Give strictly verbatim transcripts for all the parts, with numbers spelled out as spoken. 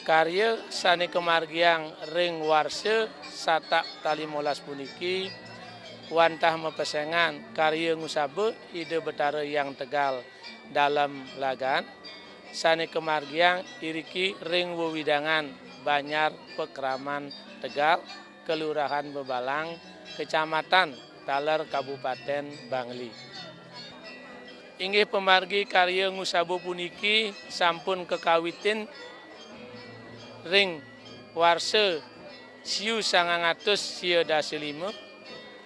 Karya sané kamargiang ring warsa satak kalimolas puniki wantah mapesengan karya ngusaba Ida Betara Hyang Tegal Dalem Lagan, sané kamargiang iriki ring wewidangan Banjar Pakraman Tegal, Kelurahan Bebalang, Kecamatan taler Kabupaten Bangli. Inggih pamargi karya ngusaba puniki sampun kakawitin ring warsa siu sangang atus sia dasa lima,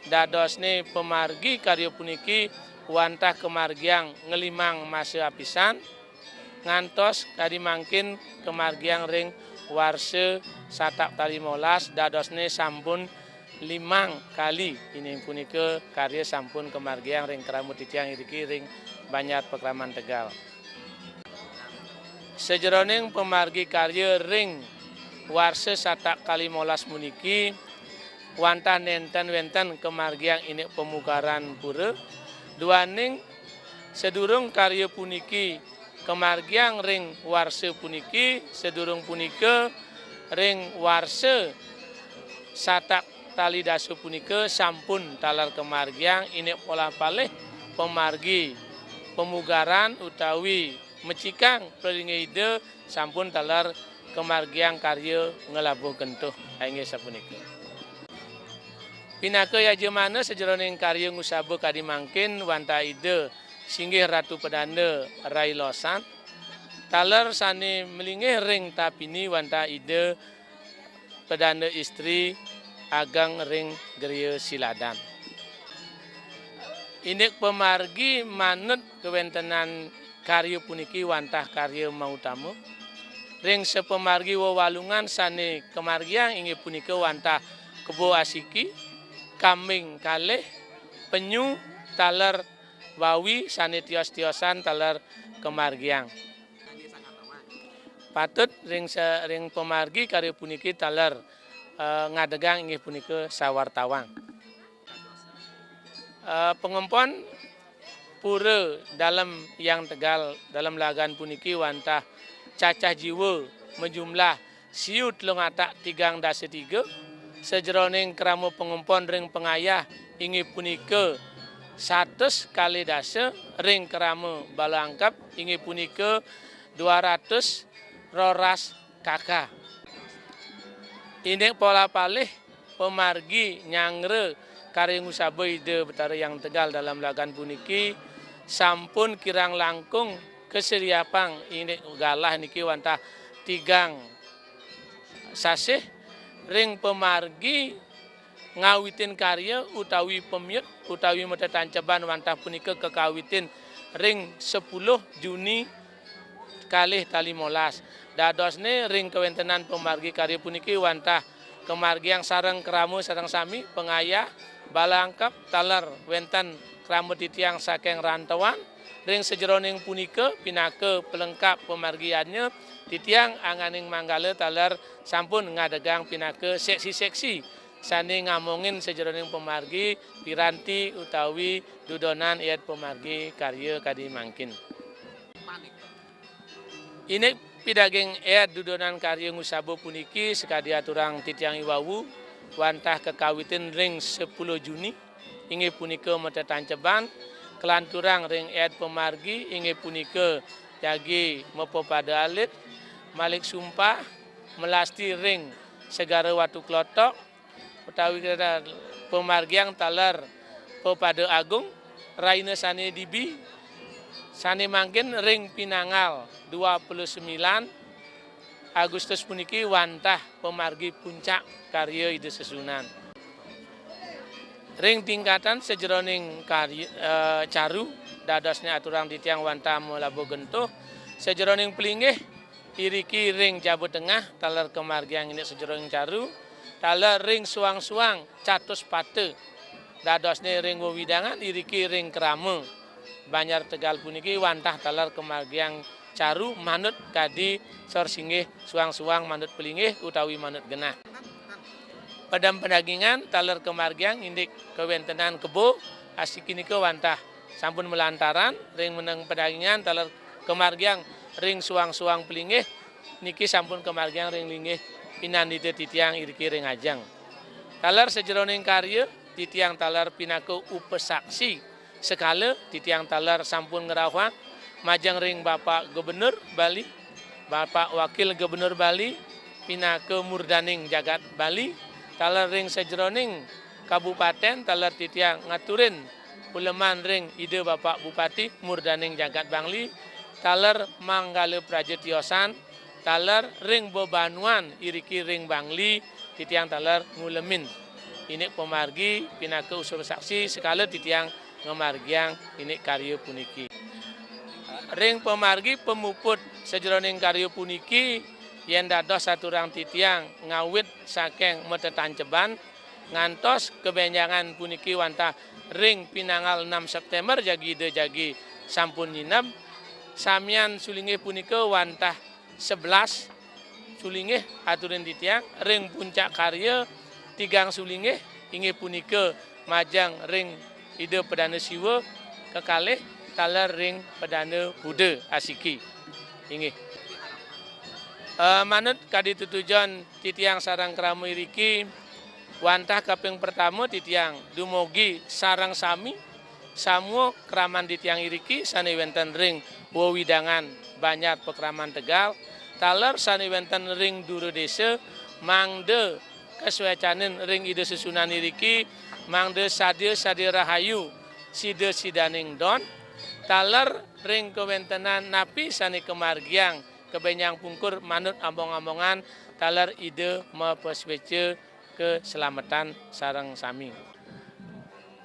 dadosné pamargi karya puniki wantah kamargiang nglimang masa apisan, ngantos kadi mangkin kamargiang ring warsa satak kalimolas, dadosné sampun limang kali. Inggih punika karya sampun kamargiang ring krama titiang iriki ring Banjar Pakraman Tegal. Sajeroning pamargi karya ring warsa satak kalimolas puniki, wantah nénten wénten kamargiang indik pamugaran pura, duaning sadurung karya puniki kamargiang ring warsa puniki, sadurung punika ring warsa satak tali dasa punika sampun taler kamargiang indik polah palih pamargi pemugaran utawi mecikang pelinggih Ida sampun taler kamargiang karya nglabuh gentuh. Inggih sapunika. Pinaka yajamana sajeroning karya ngusaba kadi mangkin wantah Ida singgih Ratu Pedanda Rai Losan, taler sane malinggih ring tapini wantah Ida Pedanda Istri Ageng ring Griya Siladan. Indik pamargi manut kawentenan karya puniki wantah karya mautama. Ring sapamargi wewalungan sane kamargiang inggih punika wantah kebo asiki, kambing kalih, penyu, taler wawi sane tios-tiosan taler kamargiang. Patut ring sa-, ring pamargi karya puniki taler, eh, ngadegang inggih punika sawartawang. Eh, pangempon pura Dalem Hyang Tegal Dalem Lagan puniki wantah cacah jiwa majumlah siu telung atak tigang dasa tiga, sajeroning krama pangempon ring pangayah inggih punika satus kalih dasa, ring krama bala angkep inggih punika dua ratus roras kaka. Indik pola palih pamargi nyanggra karya ngusaba Ida Betara Hyang Tegal Dalem Lagan puniki sampun kirang langkung kasediapang indik galah niki wantah tigang sasih ring pamargi ngawitin karya utawi pamiut utawi matetanceban wantah punika kakawitin ring sepuluh Juni kalih tali molas. Dadosne ring kawentenan pamargi karya puniki wantah kamargiang sareng krama sareng sami pangayah bala angkep taler wenten krama titiang saking rantauan ring sajeroning punika pinaka pelengkap pamargiannya titiang angganing manggala taler sampun ngadegang pinaka seksi-seksi sane ngamongin sajeroning pamargi piranti utawi dudonan ayat pamargi karya kadi mangkin. Indik pidaging ayat dudonan karya ngusaba puniki sakadi aturang titiang iwau wantah kakawitin ring sepuluh Juni inggih punika matetanceban kalanturang ring ayat pamargi inggih punika jagi mapapada alit, malik sumpah, melasti ring Segara Watu Klotok, utawi kita pamargiang taler Pepada Agung, raina sane dibi, sane mangkin ring pinanggal dua puluh sembilan Agustus puniki wantah pamargi puncak karya Ida Sesuhunan. Ring tingkatan sajeroning karya, eh, caru, dadosne aturang titiang wantah malabuh gentuh, sajeroning pelinggih, iriki ring Jaba Tengah, taler kamargiang indik sajeroning caru, taler ring suang-suang catus pata, dadosne ring wewidangan iriki ring krama Banjar Tegal puniki wantah taler kamargiang caru manut kadi sor singgih suang-suang manut pelinggih utawi manut genah. Padem padagingan taler kamargiang indik kawentenan kebo, asiki nika wantah sampun malantaran ring meneng padagingan taler kamargiang ring suang-suang pelinggih niki sampun kamargiang ring linggih pinandita titiang iriki ring ajeng. Taler sajeroning karya titiang taler pinaka upasaksi sekala titiang taler sampun ngrauhang majeng ring Bapak Gubernur Bali, Bapak Wakil Gubernur Bali pinaka murdaning jagat Bali, taler ring sajeroning kabupaten taler titiang ngaturin uleman ring Ida Bapak Bupati murdaning jagat Bangli, taler manggala praja tiosan, taler ring bebanuan iriki ring Bangli, titiang taler ngulemin indik pamargi pinaka upasaksi sekala titiang ngamargiang indik karya puniki. Ring pamargi pamuput sajeroning karya puniki, yen dados aturang titiang ngawit saking matetanceban ngantos kabenjangan puniki wantah ring pinanggal enam September jagi Ida jagi sampun nyineb, samian sulinggih punika wantah sebelas sulinggih aturin titiang ring puncak karya tigang sulinggih inggih punika majeng ring Ida Pedanda Siwa, kekalih taler ring Pedanda Buddha asiki. Inggih. Eh, manut kadi tetujon titiang sareng krama iriki, wantah kaping pertama titiang dumugi sareng sami Samua kraman titiang iriki sané wénten ring wewidangan Banjar Pakraman Tegal, taler sané wénten ring dura désa, mangda kasuécanin ring Ida Sesuunan iriki, mangda sadia-sadia rahayu sida-sidaning don, taler ring kawéntenan napi sané kamargiang kabénjang pungkur manut among-amongan, taler Ida mapasuéca kaselametan sareng sami.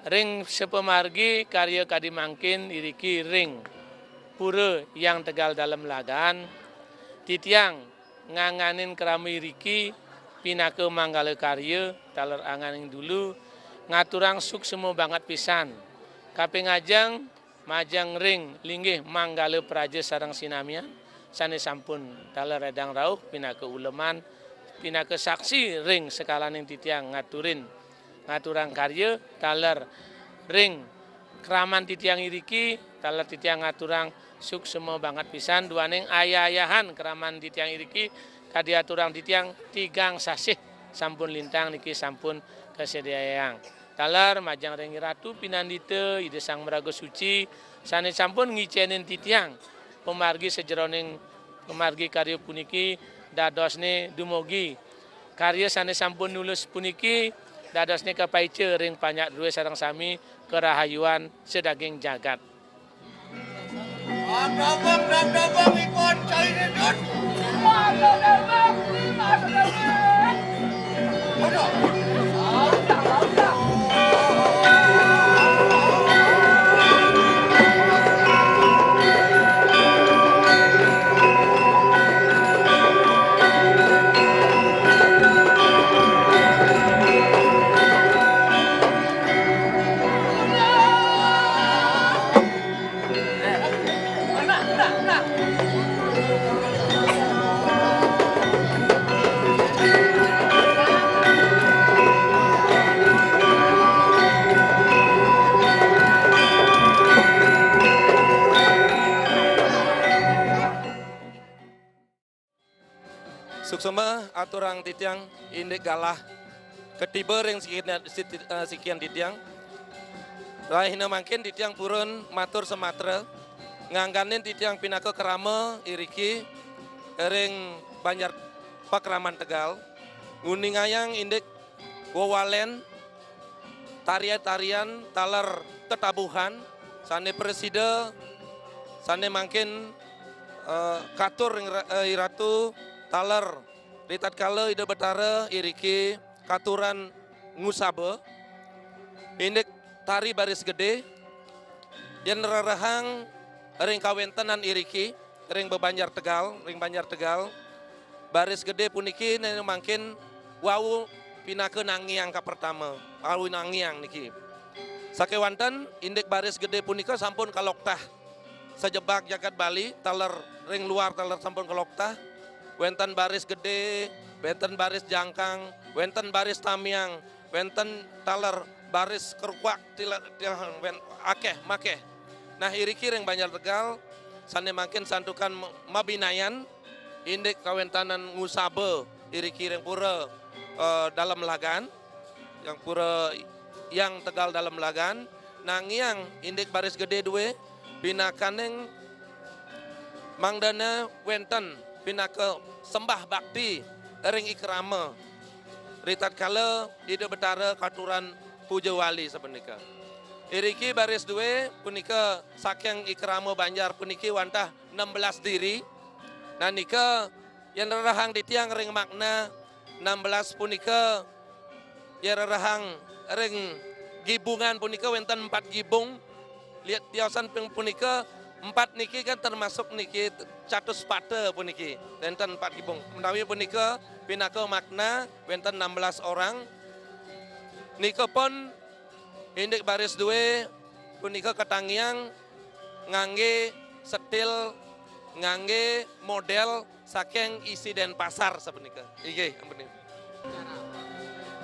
Ring sapamargi karya kadi mangkin iriki ring Pura Hyang Tegal Dalem Lagan, titiang ngangganin krama iriki pinaka manggala karya taler angganing dulu, ngaturang suksma banget pisan. Kaping ajeng, majeng ring linggih manggala praja sareng sinamian, sané sampun taler édang rauh pinaka uleman, pinaka saksi ring sekalaning titiang ngaturin, ngaturang karya, taler ring kraman titiang iriki, taler titiang ngaturang suksma banget pisan, duaning ayah-ayahan kraman titiang iriki, kadi aturang titiang tigang sasih sampun lintang niki sampun kasediayang. Taler majeng ring Ratu Pinandita, Ida Sang Maraga Suci, sané sampun ngicénin titiang pamargi sajeroning pamargi karya puniki, dadosné dumugi karya sané sampun nulus puniki, dadosné kapaica ring panjak drué sareng sami karahayuan sadaging jagat. Adabang, dadabang, ikon, cairidun. Aduh. Suksma aturang titiang indik galah katiba ring sikian, siti-, eh, sikian titiang. Rahina mangkin titiang purun matur samatra, ngangganin titiang pinaka krama iriki ring Banjar Pakraman Tegal, nguningayang indik wewalen tarian-tarian taler tetabuhan sané prasida, sané mangkin, eh, katur ring ra-, eh, iratu taler ritatkala Ida Betara iriki katuran ngusaba, indik tari baris gedé, yén rerehang ring kawéntenan iriki, ring bebanjar Tegal, ring Banjar Tegal, baris gedé puniki néné mangkin wau pinaka nangiang kapertama, wau nangiang niki. Sakéwanten indik baris gedé punika sampun kaloktah sajebag jagat Bali, taler ring luar taler sampun kaloktah, wénten baris gedé, wénten baris jangkang, wénten baris tamiang, wénten taler baris keruak, tila-, tila-, wén-, akéh, makéh. Nah, iriki ring Banjar Tegal, sané mangkin santukan ma-, mabinayan, indik kawéntenan ngusaba iriki ring pura, eh, Dalem Lagan, yang pura Hyang Tegal Dalem Lagan, nangiang indik baris gedé dué, pinakaning mangdané wénten pinaka sembah bakti ring i krama. Ritatkala Ida Betara katuran puja wali sapunika. Iriki baris dué punika saking i krama Banjar puniki wantah enam belas diri. Nah nika yén rerehang titiang ring makna enam belas punika, yén rerehang ring gibungan punika wénten empat gibung. Lihat tiosan ping punika empat niki kan termasuk niki catuspata puniki. Wénten empat gibung. Menawi punika pinaka makna wénten enam belas orang. Nika pun indik baris dué punika katangiang nganggé setil, nganggé modél saking isi Denpasar sapunika. Inggih, ampun.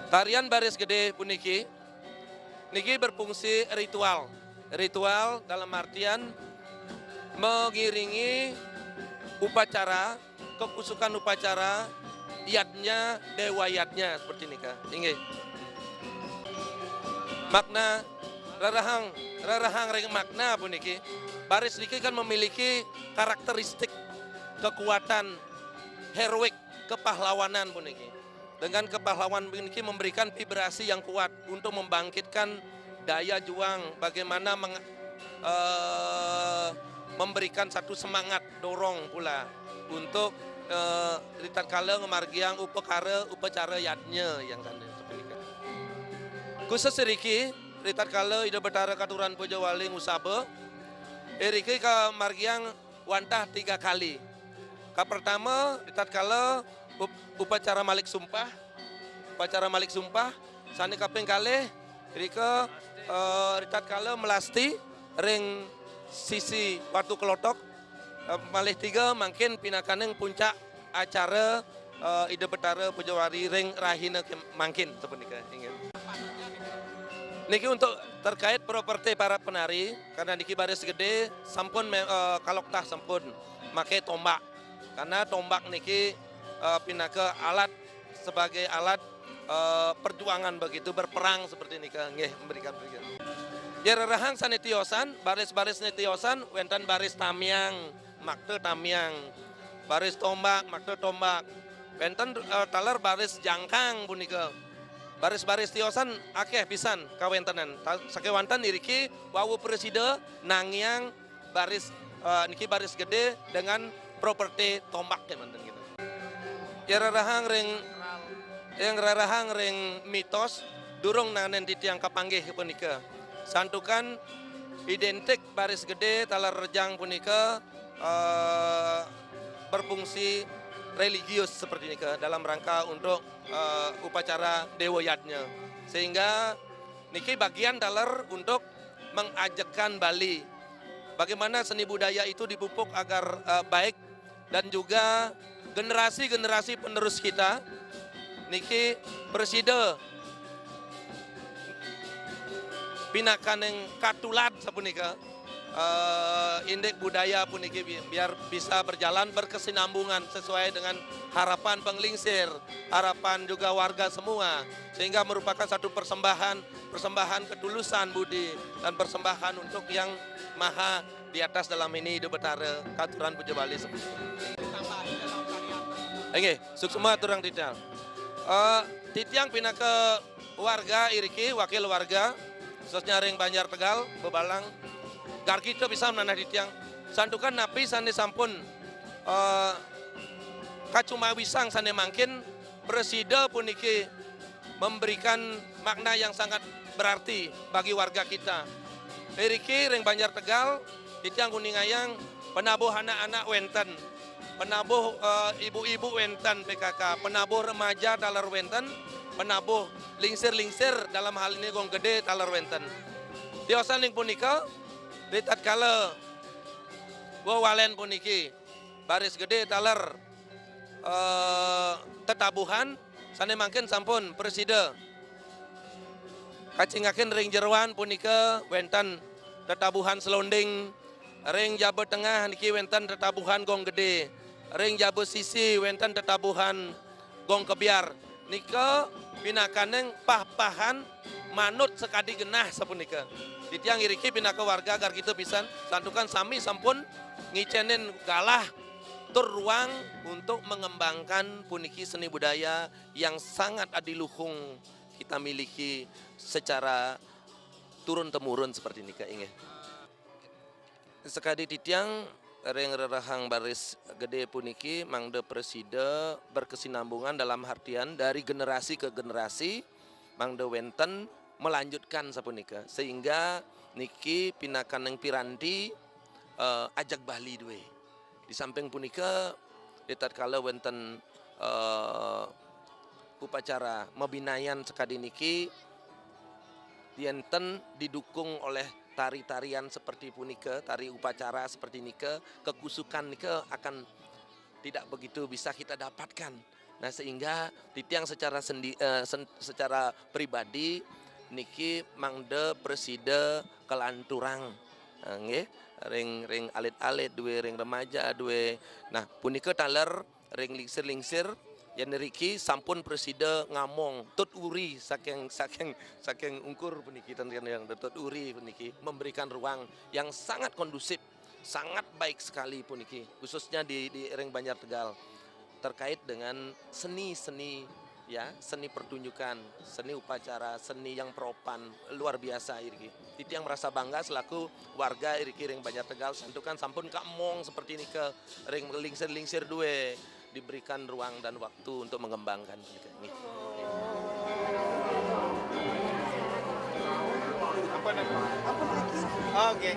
Tarian baris gedé puniki niki berfungsi ritual. Ritual dalam artian mengiringi upacara, kekusukan upacara, yadnya, dewa yadnya seperti nika. Inggih. Makna Rerehang, rerehang ring makna puniki. Baris niki kan memiliki karakteristik kekuatan heroik, kepahlawanan puniki. Dengan kepahlawan puniki memberikan vibrasi yang kuat untuk membangkitkan daya juang, bagaimana meng-, eh, memberikan satu semangat dorong pula untuk, eh, ritatkala ngamargiang upakara, upacara yadnya yang kan seperti itu. Khusus iriki, ritatkala Ida Betara katuran puja wali ngusaba, iriki kamargiang wantah tiga kali. Kapertama, ritatkala up-, upacara malik sumpah, upacara malik sumpah, sane kaping kalih, irika, eh, ritatkala melasti ring sisi Watu Kelotok, eh, malih tiga mangkin pinakaning puncak acara, eh, Ida Betara Puja Wali ring rahina ke-, mangkin sapunika, inggih. Niki untuk terkait properti para penari, karena niki baris gede sampun me-, eh, kaloktah sampun make tombak. Karena tombak niki, eh, pinaka alat, sebagai alat, eh, perjuangan begitu, berperang seperti nika, nggih, memberikan perjuangan. Ya, rerehang sane tiosan, baris-baris ne tiosan, wenten baris tamiang, makta tamiang, baris tombak, makta tombak. Wenten, eh, taler baris jangkang punika. Baris-baris tiosan akeh pisan kawentenan. Ta-, sakewanten iriki wau prasida nangiang baris, eh, niki baris gede dengan properti tombak ya manten gitu. Ya rerehang ring, yang rerehang ring mitos durung nanen titiang kapanggih punika. Santukan identik baris gede taler rejang punika, eh, berfungsi religius seperti nika dalam rangka untuk, eh, upacara Dewa Yadnya. Sehingga niki bagian taler untuk mengajekan Bali. Bagaimana seni budaya itu dipupuk agar, eh, baik dan juga generasi-generasi penerus kita niki prasida pinakaning katulad sapunika, eh, indik budaya puniki bi-, biar bisa berjalan berkesinambungan sesuai dengan harapan penglingsir, harapan juga warga semua, sehingga merupakan satu persembahan, persembahan ketulusan budi dan persembahan untuk Yang Maha di atas dalam ini Ida Betara, katuran puja Bali sepuh. Nggih, suksma aturang titiang. Eh, titiang pinaka warga iriki, wakil warga, khususnya ring Banjar Tegal, Bebalang, gargita pisan manah titiang. Santukan napi sane sampun, eh, kacumawisang sane mangkin prasida puniki memberikan makna yang sangat berarti bagi warga kita. Iriki ring Banjar Tegal, titiang nguningayang penabuh anak-anak wenten, penabuh, eh, ibu-ibu wenten P K K, penabuh remaja taler wenten, penabuh lingsir-lingsir dalam hal ini gong gede taler wenten. Tiosan ring punika, ritatkala wewalen puniki baris gede taler, eh, tetabuhan, sane mangkin sampun prasida kacingakin ring jeroan punika wenten tetabuhan selonding, ring jaba tengah niki wenten tetabuhan gong gede, ring jaba sisi wenten tetabuhan gong kebyar. Nika pinakaning pah-pahan manut sakadi genah sapunika. Titiang iriki pinaka warga gargita pisan, santukan sami sampun ngicenin galah tur ruang untuk mengembangkan puniki seni budaya yang sangat adiluhung kita miliki secara turun-temurun seperti nika, inggih. Sakadi titiang ring rerehang baris gede puniki mangda prasida berkesinambungan dalam artian dari generasi ke generasi, mangda wenten melanjutkan sapunika, sehingga niki pinakaning piranti, eh, ajeg Bali duwe. Di samping punika, ritatkala wenten, eh, upacara mabinayan sakadi niki, yenten didukung oleh tari-tarian seperti punika, tari upacara seperti nika, kekusukan nika akan tidak begitu bisa kita dapatkan. Nah, sehingga titiang secara sendi-, eh, sen-, secara pribadi niki mangda prasida kalanturang. Eh, nggih, ring, ring alit-alit duwe, ring remaja duwe. Nah, punika taler ring lingsir-lingsir Yen niki sampun presida ngamong, tut uri saking, saking, saking ungkur puniki, ten yang tut uri puniki memberikan ruang yang sangat kondusif, sangat baik sekali puniki, khususnya di, di ring Banjar Tegal, terkait dengan seni-seni, ya, seni pertunjukan, seni upacara, seni yang propan, luar biasa iriki. Titiang merasa bangga selaku warga iriki ring Banjar Tegal, santukan sampun kamong seperti nika ring lingsir-lingsir due, diberikan ruang dan waktu untuk mengembangkan. Nggih. Apa namanya? Oke.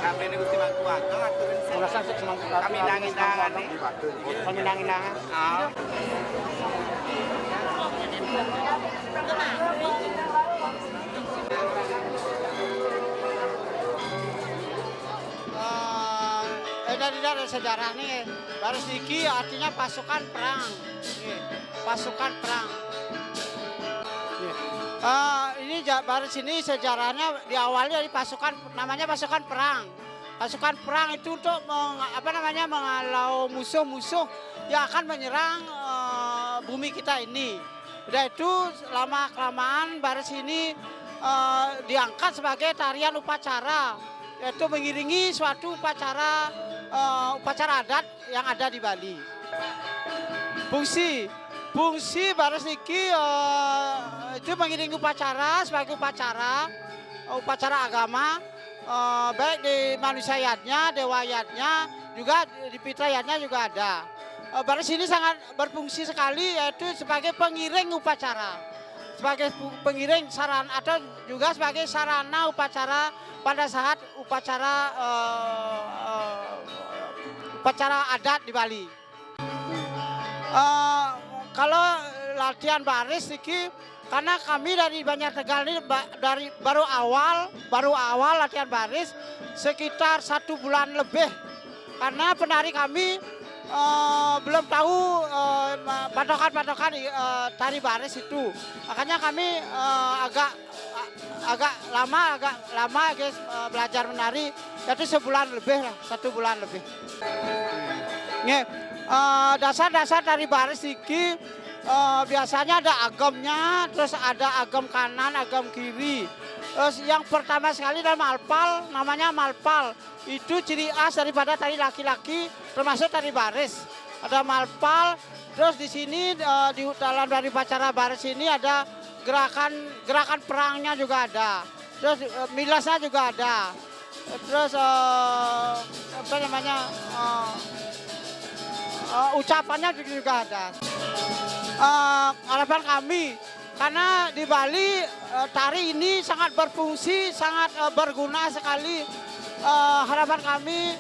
Kami ini Gusti Mangku Agung, aturin kami indang-indangan nih. Kami indang-indangan. Ah. Eh, eh, dari, dari sejarah nih, baris niki artinya pasukan perang. Nih, pasukan perang. Nih. Eh, ini ja-, baris ini sejarahnya diawali dari pasukan, namanya pasukan perang. Pasukan perang itu untuk meng-, apa namanya, menghalau musuh-musuh yang akan menyerang, eh, bumi kita ini. Udah itu, lama-kelamaan baris ini, eh, diangkat sebagai tarian upacara. yaitu mengiringi suatu upacara, eh, upacara adat yang ada di Bali. Fungsi, fungsi baris niki, eh, itu mengiringi upacara, sebagai upacara, upacara agama, eh, baik di manusia yadnya, dewa yadnya, juga di pitra yadnya juga ada. Eh, baris ini sangat berfungsi sekali, yaitu sebagai pengiring upacara, sebagai pu-, pengiring saran-, atau juga sebagai sarana upacara pada saat upacara, eh, eh, upacara adat di Bali. Eh, kalau latihan baris iki, karena kami dari Banjar Tegal ini ba-, dari baru awal, baru awal latihan baris sekitar satu bulan lebih. Karena penari kami, eh, belum tahu, eh, ma-, patokan-patokan, eh, tari baris itu. Makanya kami, eh, agak, a-, agak lama, agak lama, guys, eh, belajar menari. Jadi sebulan lebih lah, satu bulan lebih. Nggih, eh, dasar-dasar tari baris iki, eh, biasanya ada agemnya, terus ada agem kanan, agem kiri. Terus yang pertama sekali ada malpal, namanya malpal. Itu ciri khas daripada tari laki-laki, termasuk tari baris. Ada malpal, terus di sini, eh, di dalam dari upacara baris ini ada gerakan, gerakan perangnya juga ada. Terus, eh, milasnya juga ada. Terus, eh, apa namanya, eh, eh, ucapannya juga ada. Eh, harapan kami, karena di Bali, eh, tari ini sangat berfungsi, sangat, eh, berguna sekali. Eh, harapan kami,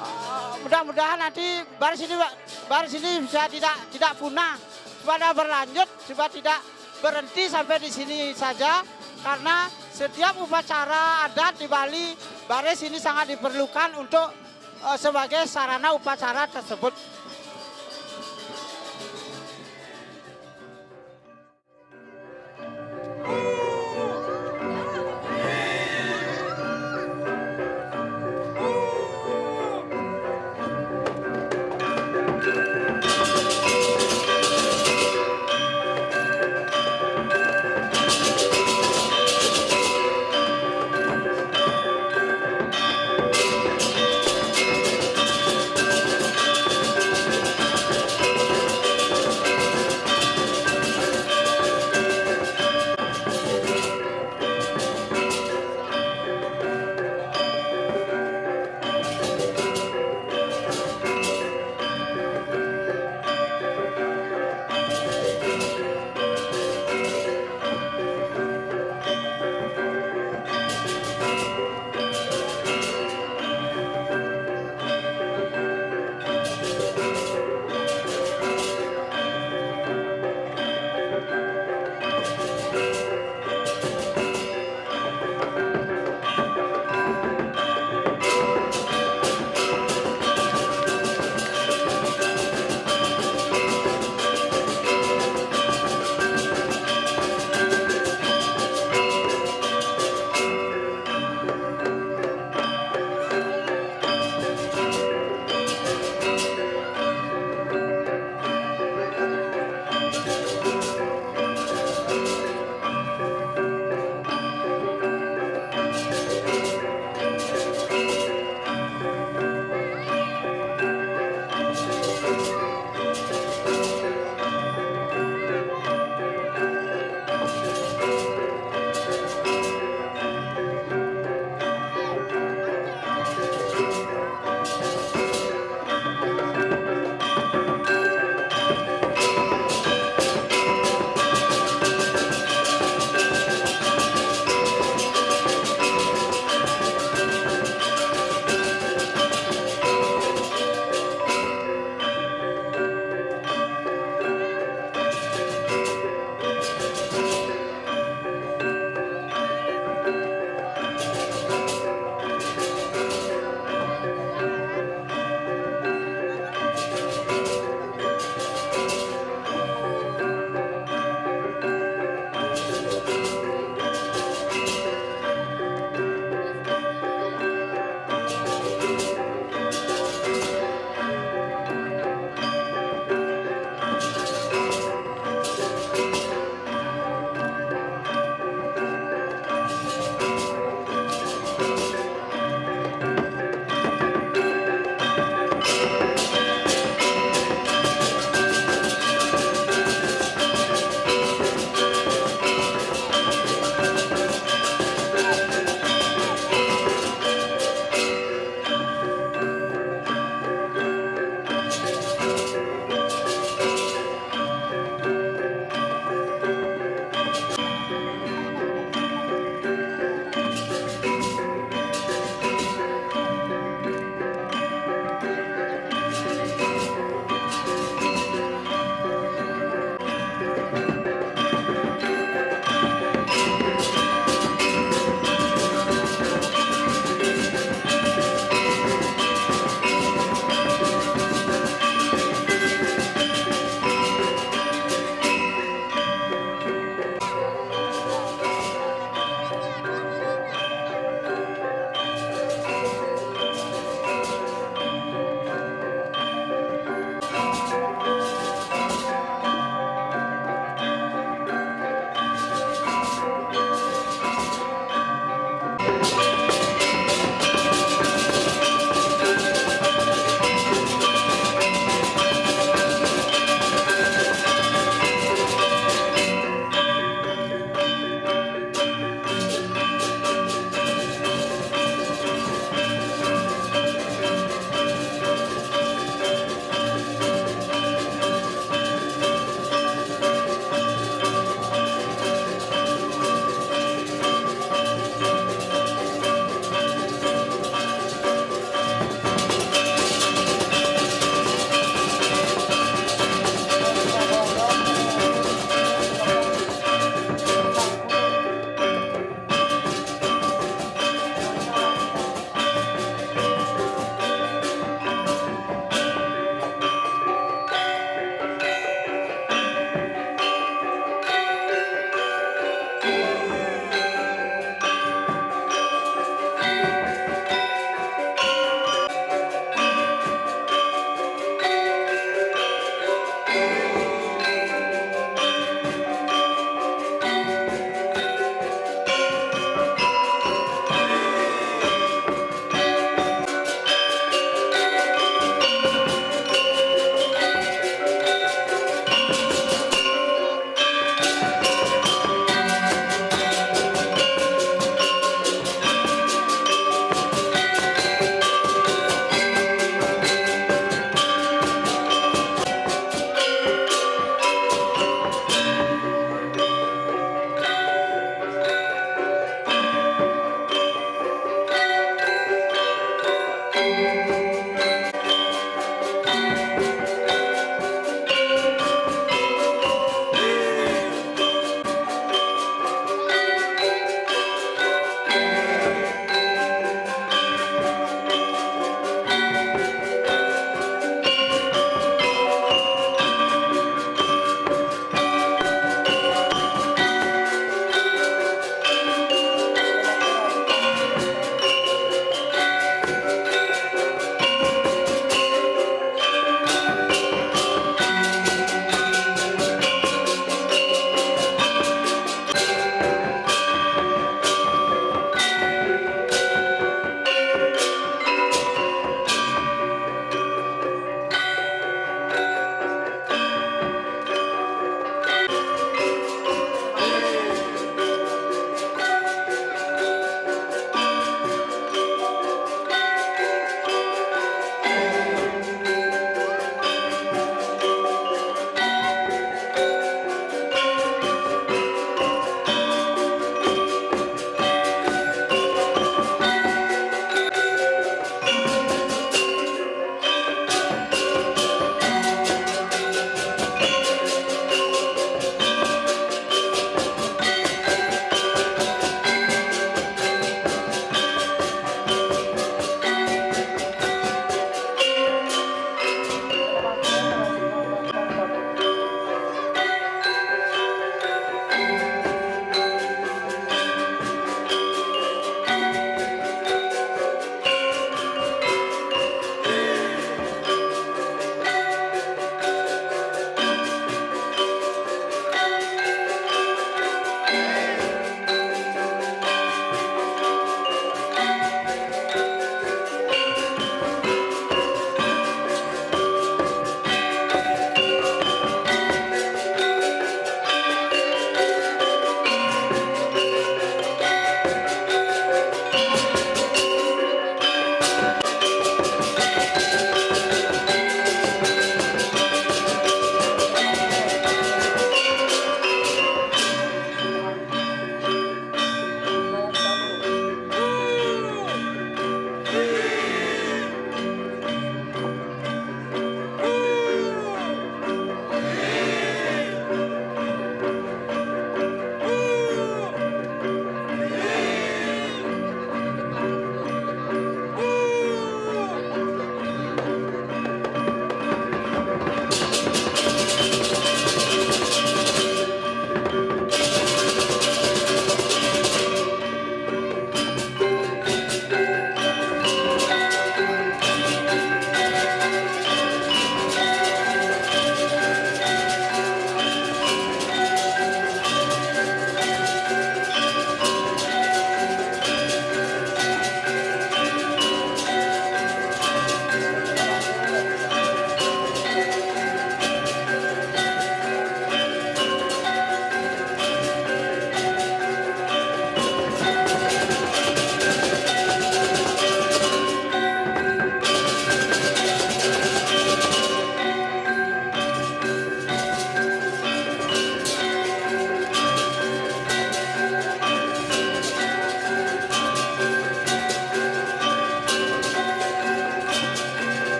eh, mudah-mudahan nanti baris ini, baris ini bisa tidak, tidak punah, pada berlanjut, supaya tidak berhenti sampai di sini saja, karena setiap upacara adat di Bali, baris ini sangat diperlukan untuk, eh, sebagai sarana upacara tersebut.